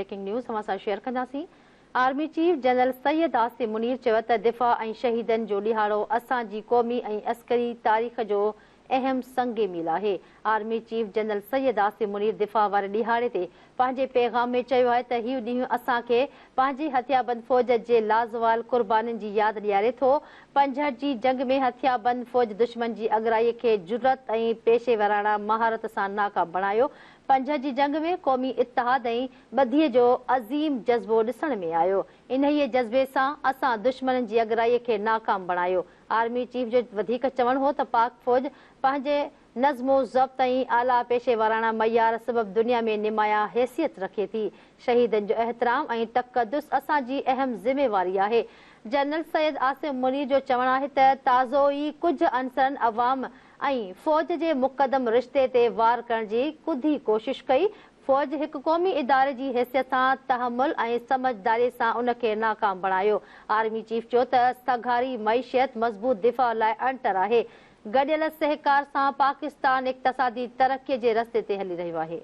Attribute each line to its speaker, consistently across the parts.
Speaker 1: Breaking news اوهان سان share ڪنداسين. Army chief general Syed Asim Munir چيو ته دفاع ۽ شهيدن جو ڏهاڙو اسان جي قومي ۽ عسڪري تاريخ جو اهم سنگ ميل آهي. Army chief general Syed Asim Munir دفاع واري ڏهاڙي تي پنهنجي پيغام ۾ چيو آهي ته هي ڏينهن اسان کي پنهنجي هٿيابند فوج جي لازوال قربانين جي ياد ڏياري ٿو. 65 جي جنگ ۾ هٿيابند فوج دشمن جي اڳرائي کي جرئت ۽ پيشيوراڻا مهارت سان ناڪام بڻايو. 65 جي جنگ ۾ قومي اتحاد ۽ ٻڌيء جو عظيم جذبو ڏسڻ ۾ آيو. انهيء جذبي سان اسان دشمنن جي اڳرائي کي ناڪام بڻايو. آرمي چيف جو وڌيڪ چوڻ هو ته پاڪ فوج پنهنجي نظم و ضبط ۽ اعليٰ پيشيوراڻا معيار سبب دنيا ۾ نمايان حيثيت رکي ٿي. شهيدن جو احترام ۽ تقدس اسان جي اهم ذميواري آهي. جنرل سيد عاصم منير جو چوڻ آهي ته تازو ئي ڪجهه عنصرن عوام ۽ فوج جي مقدم رشتي تي وار ڪرڻ جي ڪڌي ڪوشش ڪئي، فوج هڪ قومي اداري جي حيثيت سان تحمل ۽ سمجهداري سان ان کي ناڪام بڻايو. آرمي چيف چيو ته سگهاري معيشت مضبوط دفاع لاء اڻٽر آهي، گڏيل سهڪار سان پاڪستان اقتصادي ترقي جي رستي تي هلي رهيو آهي.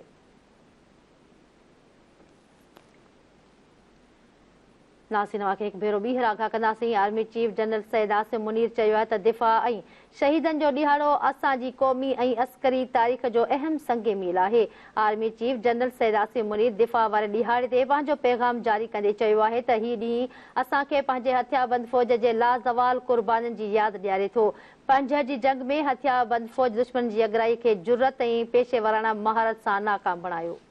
Speaker 1: ناظرين اوهان کي هڪ ڀيرو ٻيهر آگاهه ڪنداسين، Army chief general Syed Asim Munir چيو آهي ته دفاع ۽ شهيدن جو ڏهاڙو اسان جي قومي ۽ عسڪري تاريخ جو اهم سنگ ميل آهي. Army chief general Syed Asim Munir دفاع واري ڏهاڙي تي پنهنجو پيغام جاري ڪندي چيو آهي ته هي ڏينهن اسان کي پنهنجي هٿيابند فوج جي لازوال قربانين جي ياد ڏياري ٿو. 65 جي جنگ ۾ هٿيابند فوج دشمن جي اڳرائي کي جرئت ۽ پيشيوراڻا مهارت سان ناڪام بڻايو.